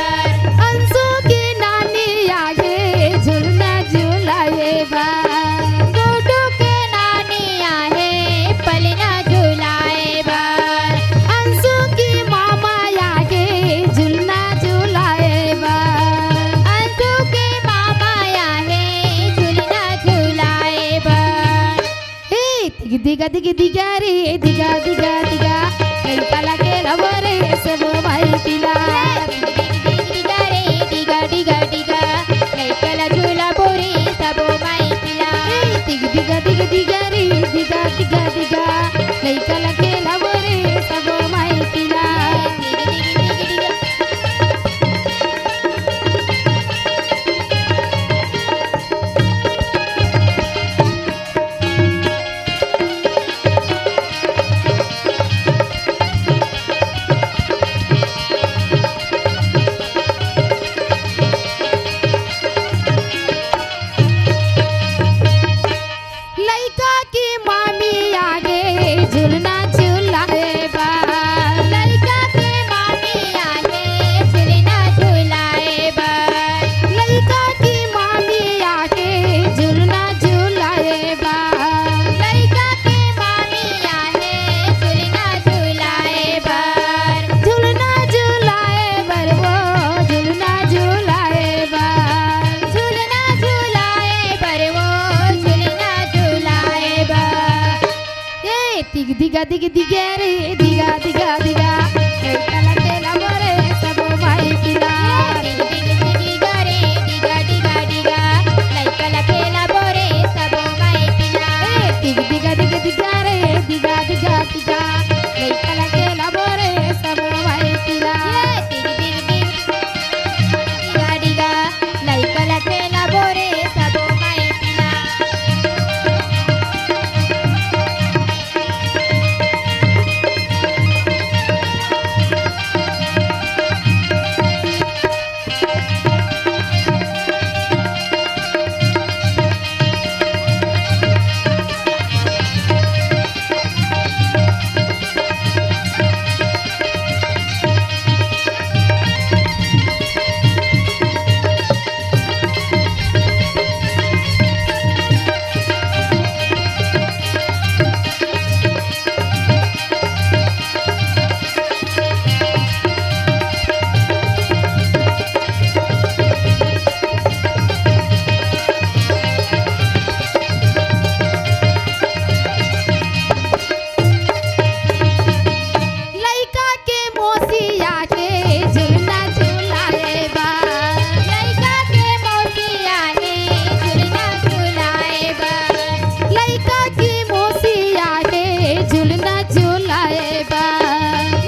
अंशु के नानी आहे झुलना झुलाए बर। गुड्डू के नानी आहे पलना झुलाए बर। अंशु के मामा आहे झुलना झुलाए बर। अंशु के मामा आहे झुलना झुलाए बर। हे, दिग दिगा दिग दिगा रे दिगा दिगा दिगा, लइका ला खेलाबो रे सबो माई पिला। दिग दिग दिग दिगा रे दिगा दिगा दिगा, लइका ला झुलाबो रे सबो माई पिला। हे, दिग दिगा दिग दिगा रे दिगा दिगा दिगा, लइका ला खेलाबो रे सबो माई पिला। दिग दिग दिग दिगा। लइका के मामी आगे झुलना झुलाए बर। लइका के मामी आगे झुलना झुलाए बर। लइका के मामी आगे झुलना झुलाए बर। लइका के मामी आगे झुलना झुलाए बर। झुलना झुलाए बर वो, झुलना झुलाए बर। झुलना झुलाए बर वो, झुलना झुलाए बर। ए, दिग दिगा दिग दिगा रे, दिगा दिगा दिगा, लइका ला खेलाबो रे सबो माई पिला। ए, दिग दिग दिग दिगा रे, दिगा दिगा दिगा, लइका ला खेलाबो रे सबो माई पिला। ए, दिग दिगा दिग दिगा रे, दिगा दिगा दिगा, लइका ला खेलाबो रे सबो माई पिला। ए, दिग दिग दिग दिगा दिगा, लइका ला खेलाबो रे सबो माई पिला। लइका के मौसी आगे झुलना झुलाए बर। लइका के मौसी आगे झुलना झुलाए बर। लइका के मौसी आगे झुलना झुलाए बर।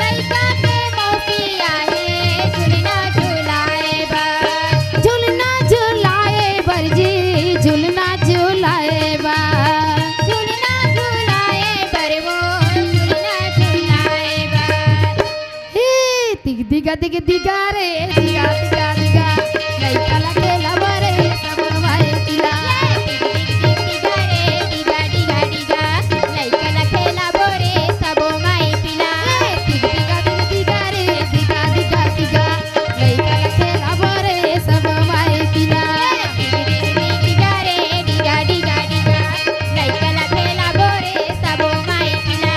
लइका के मौसी आगे झुलना झुलाए बर। झुलना झुलाए बर जी, झुलना झुलाए बर। झुलना झुलाए बर वो, झुलना झुलाए बर। हे, दिग दिगा दिग दिगा रे, दिगा दिगा दिगा, लइका ला खेलाबो रे सबो माई पिला। दिग दिग दिग दिगा रे, दिगा दिगा दिगा, लइका ला खेलाबो रे सबो माई पिला। दिग दिगा दिग दिगा रे, दिगा दिगा दिगा, लइका ला खेलाबो रे सबो माई पिला। दिग दिग दिग दिगा रे, दिगा दिगा दिगा, लइका ला खेलाबो रे सबो माई पिला।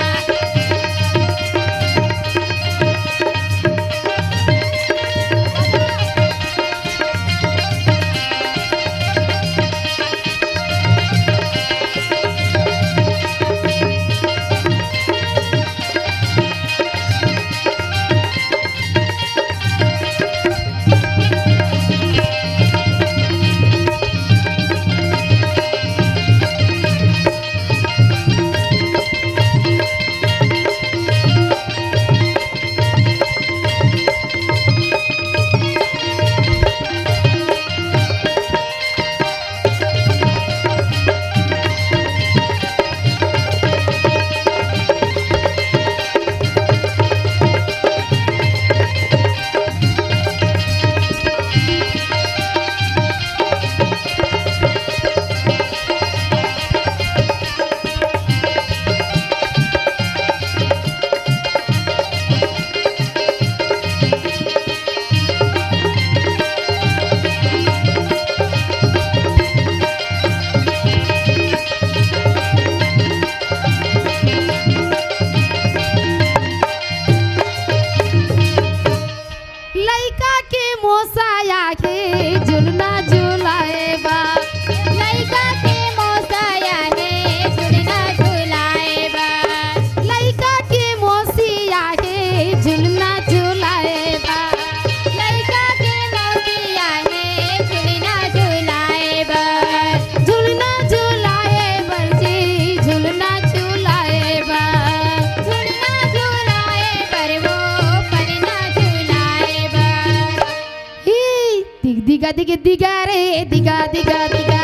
दिग दिगा दिग दिगा रे, दिगा दिगा दिगा,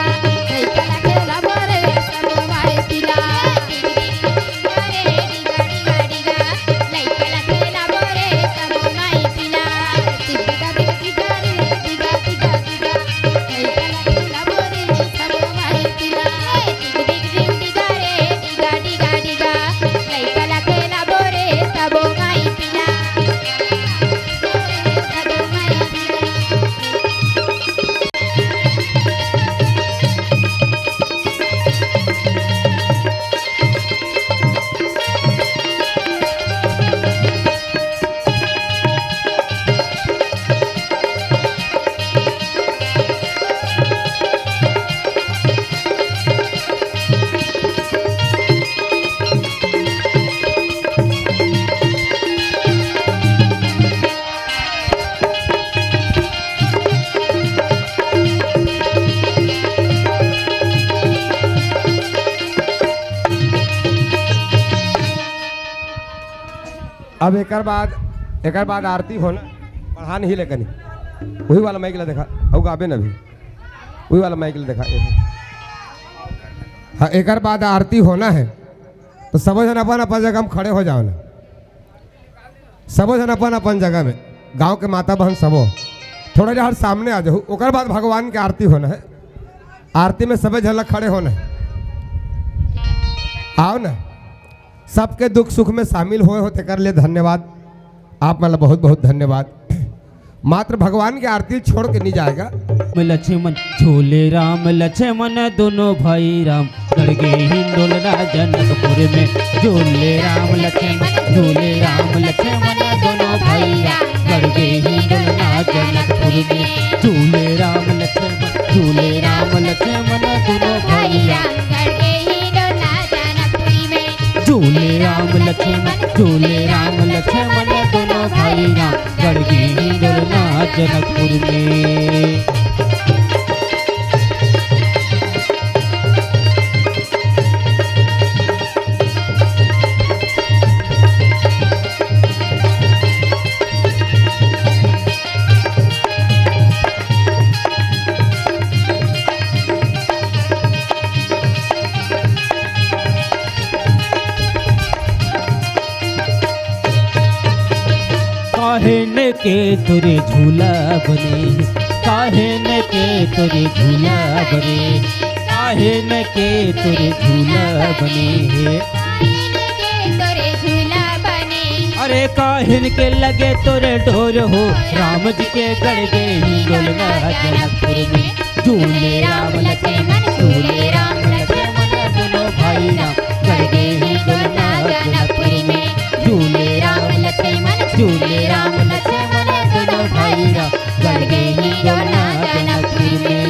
लइका ला खेलाबो रे, सबो माई पिला। दिग दिग दिगा रे, दिगा दिगा दिगा, लइका ला खेलाबो रे, सबो माई पिला। दिग दिगा दिग दिगा रे, दिगा दिगा दिगा, लइका ला खेलाबो रे, सबो माई पिला। दिग दिग दिग दिगा रे, दिगा दिगा दिगा, लइका ला खेलाबो रे, सबो माई पिला। अब एकर बाद, एकर बाद आरती होना, पढ़ा नहीं ले कनी। वही वाला माइक ला देखा, अउ गाबे न अभी। वही वाला माइक ला देखा, ए। हाँ, एकर बाद आरती होना है, तो सबो झन अपन अपन जगह में खड़े हो जाओ ना। सबो झन अपन अपन जगह में, गांव के माता बहन सबो, थोड़ा जहर सामने आ जाओ। ओकर बाद भगवान के आरती होना है। आरती में सबे झन ला खड़े होना है। आओ ना। सबके दुख सुख में शामिल होए हो, तेकर लिए धन्यवाद। आप मन ला बहुत बहुत धन्यवाद। मात्र भगवान के आरती छोड़ के नहीं जाएगा। लक्ष्मण, झूले राम लक्ष्मण दोनों भाई राम, गड़ गे हिंडोलना जनकपुर में। झूले राम लक्ष्मण, झूले राम लक्ष्मण दोनों भाई राम, गड़ गे हिंडोलना जनकपुर में। झूले राम लक्ष्मण, झूले राम लक्ष्मण दोनों भाई राम, गड़ गे हिंडोलना जनकपुर में। झूले राम लक्ष्मण, झूले राम लक्ष्मण दोनों भाई राम, गड़ गे हिंडोलना जनकपुर में। काहे न के तोरे झूला बने, काहे न के तोरे झूला बने, काहे न के तोरे झूला बने हे। काहे न के तोरे झूला बने। अरे काहे न के लगे तोरे डोर हो, राम जी के गड़ गे हिंडोलना जनकपुर में। झूले राम लक्ष्मण, झूले राम लक्ष्मण दोनों भाई राम, गड़ गे हिंडोलना जनकपुर में। झूले राम लक्ष्मण, झूले राम लक्ष्मण दोनों भाई राम, गड़ गे हिंडोलना जनकपुर में।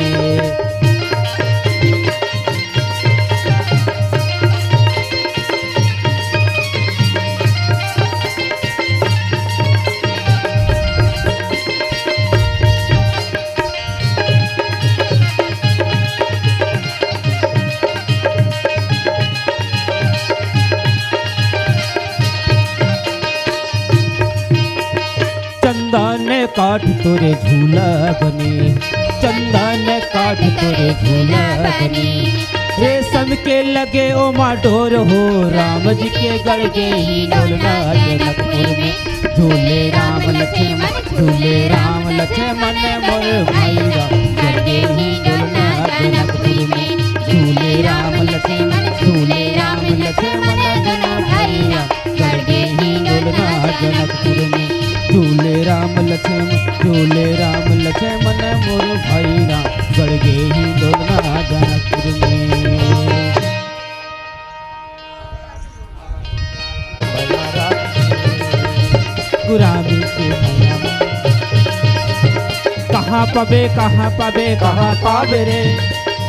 चंदन काठ तोरे झूला बने, चंदन काठ तोरे झूला बने। रेशम के लगे ओमा डोर हो, राम जी के गड़ गे हिंडोलना जनकपुर में। झूले राम लक्ष्मण, झूले राम लक्ष्मण मोर भाई राम, गड़ गे हिंडोलना जनकपुर में। झूले राम लक्ष्मण, झूले राम लक्ष्मण दोनों भाई राम, गड़ गे हिंडोलना जनकपुर में। झूले राम लक्ष्मण, झूले राम लक्ष्मण मोर भाई राम, गड़ गे हिंडोलना जनकपुर में। गुलामी के मया। कहाँ पाबे, कहाँ पाबे, कहाँ पाबे रे?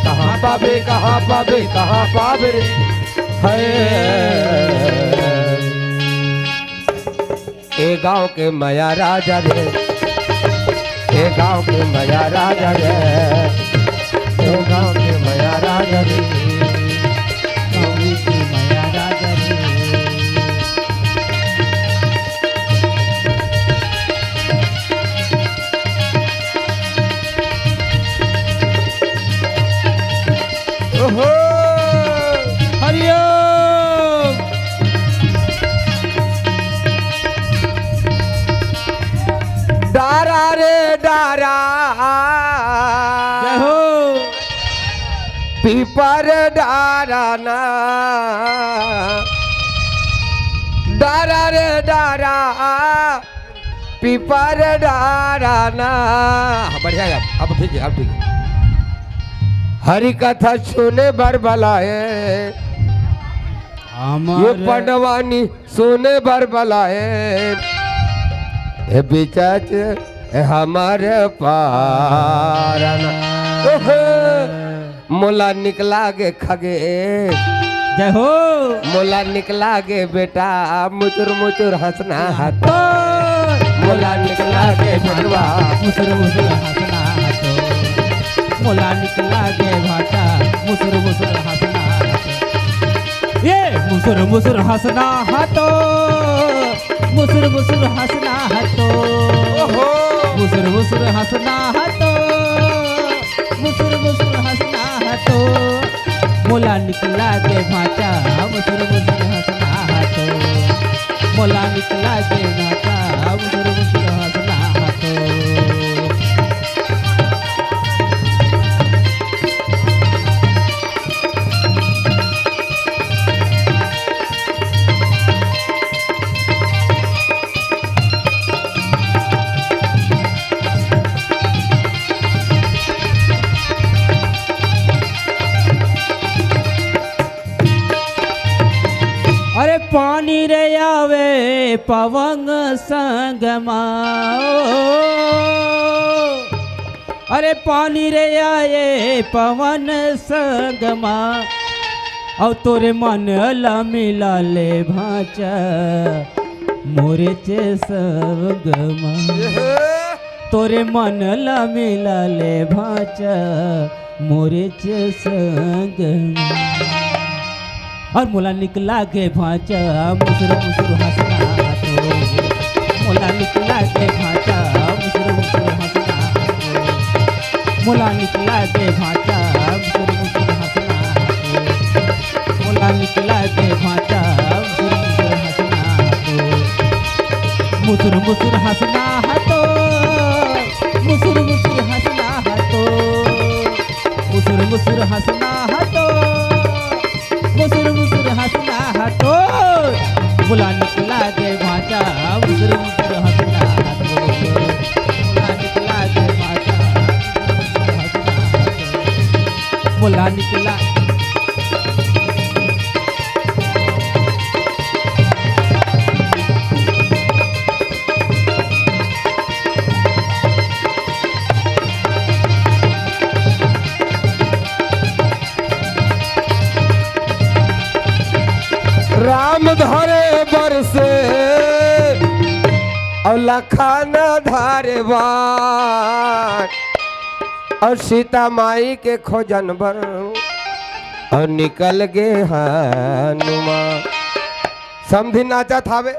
कहाँ पाबे, कहाँ पाबे, कहाँ पाबे रे? हाय। ए गांव के मया राजा रे, ए गांव के मया राजा रे, ए गांव के मया राजा रे, गांव के मया राजा रे। जय हो। पीपर डारा ना, डारा रे डारा, पीपर डारा ना। बढ़िया है, अब ठीक है, अब ठीक है। हरि कथा सुने बर बलाए, ये पंडवानी सुने बर बलाए, ए बिचाच, ए हमर पारना। ओहो, मोला निकला गे खगे। जय हो। मोला निकला गे बेटा, मुचुर मुचुर हंसना हाथो। मोला निकला गे बेटवा, मुसुर मुसुर हंसना हाथो। मोला निकला गे भाटा, मुसुर मुसुर हंसना हाथो। ये मुसुर मुसुर हंसना हाथो, मुसुर मुसुर हंसना हाथो। ओहो। मुसुर मुसुर हंसना हाथो, मुसुर मुसुर हंसना हाथो। मोला निकला गे भाटा, मुसुर मुसुर हंसना हाथो। मोला निकला गे भाटा, मुसुर मुसुर हंसना हाथो। अरे पानी रे आवे पवन संग मा, ओ। अरे पानी रे आए पवन संग मा, अउ तोरे मन ला मिला ले भांचा मोरे चे संग मा। तोरे मन ला मिला ले भांचा मोरे चे संग मा। अउ मोला निकला गे भांचा, मुसुर मुसुर हंसना तो। मोला निकला गे भांचा, मुसुर मुसुर हंसना तो। मोला निकला गे भांचा, मुसुर मुसुर हंसना तो। मोला निकला गे भांचा, मुसुर मुसुर हंसना तो। मुसुर मुसुर हंसना तो। मुसुर मुसुर हंसना तो। मुसुर मुसुर हंसना तो। मुसुर मुसुर हंसना तो। मोला निकला गे भांचा, मुसुर मुसुर हंसना तो। मोला निकला गे भांचा, मुसुर मुसुर हंसना तो। मोला निकला। राम धरे बरसे अउ लखन धरे बाण, अउ सीता माई के खोजन बर अउ निकल गे हनुमान। समधी नाचत हावे,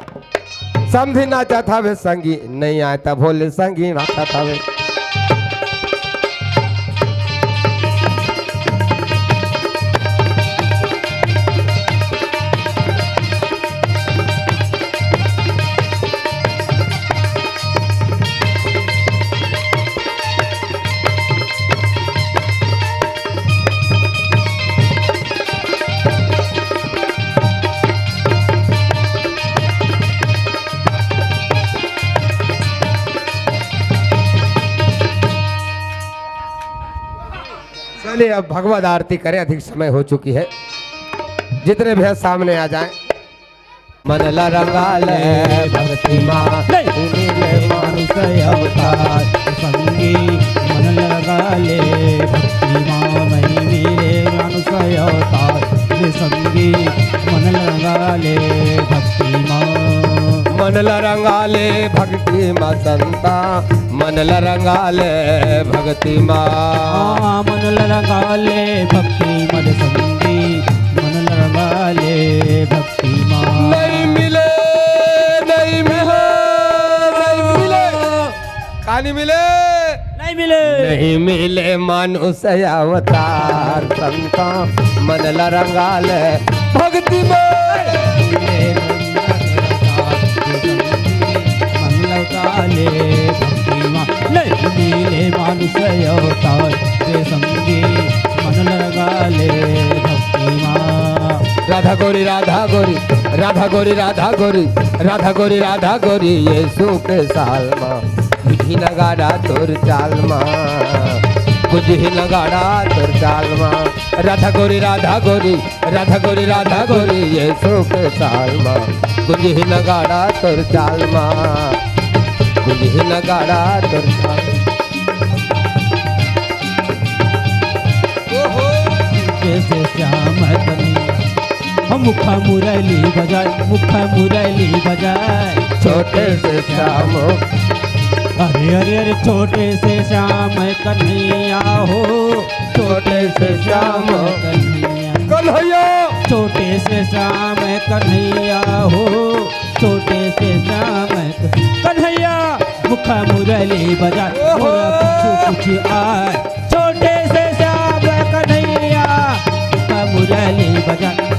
समधी नाचत हावे, संगी नइ आय त भोले संगी नाचत हावे। चलिए, अब भगवत आरती करें, अधिक समय हो चुकी है। जितने भी हैं, सामने आ जाएं। मन ला रंगा ले भक्ति मा, नहीं मिले मानुष अवतार संगी। मन ला रंगा ले भक्ति मा, नहीं मिले मानुष अवतार संगी। मन ला रंगा ले भक्ति मा। मन ला रंगा ले भक्ति मा संता, मन ला रंगा ले भक्ति मा। हाँ, मन ला रंगा ले भक्ति मा संगी। मन ला रंगा ले भक्ति मा। नहीं मिले, नहीं मिले, नहीं मिले। का नहीं मिले? नहीं मिले। नहीं मिले मानुष अवतार संता, मन ला रंगा ले भक्ति मा। मन ला रंगा ले भक्ति मा। ले मिले मानुष अवतार रे संगी, मन लगा ले भक्ति मा। राधा गोरी, राधा गोरी, राधा गोरी, राधा गोरी, राधा गोरी, राधा गोरी, यीशु के साल मा। गुंजही नगाड़ा तोर चाल मा, गुंजही नगाड़ा तोर चाल मा। राधा गोरी, राधा गोरी, राधा गोरी, राधा गोरी, यीशु के साल मा। गुंजही नगाड़ा तोर चाल मा, गुंजही नगाड़ा तोर चाल। ओहो। जैसे श्याम कन्हैया, हम मुखा मुरली बजाए, मुखा मुरली बजाए। छोटे से श्याम। अरे, अरे, अरे, छोटे से श्याम कन्हैया हो, छोटे से श्याम कन्हैया। कन्हैया। छोटे से श्याम कन्हैया हो, छोटे से श्याम कन्हैया। मुखा मुरली बजा, ओहो। मोरा पीछू कुछ आए। छोटे से श्याम कन्हैया, मुखा मुरली बजा।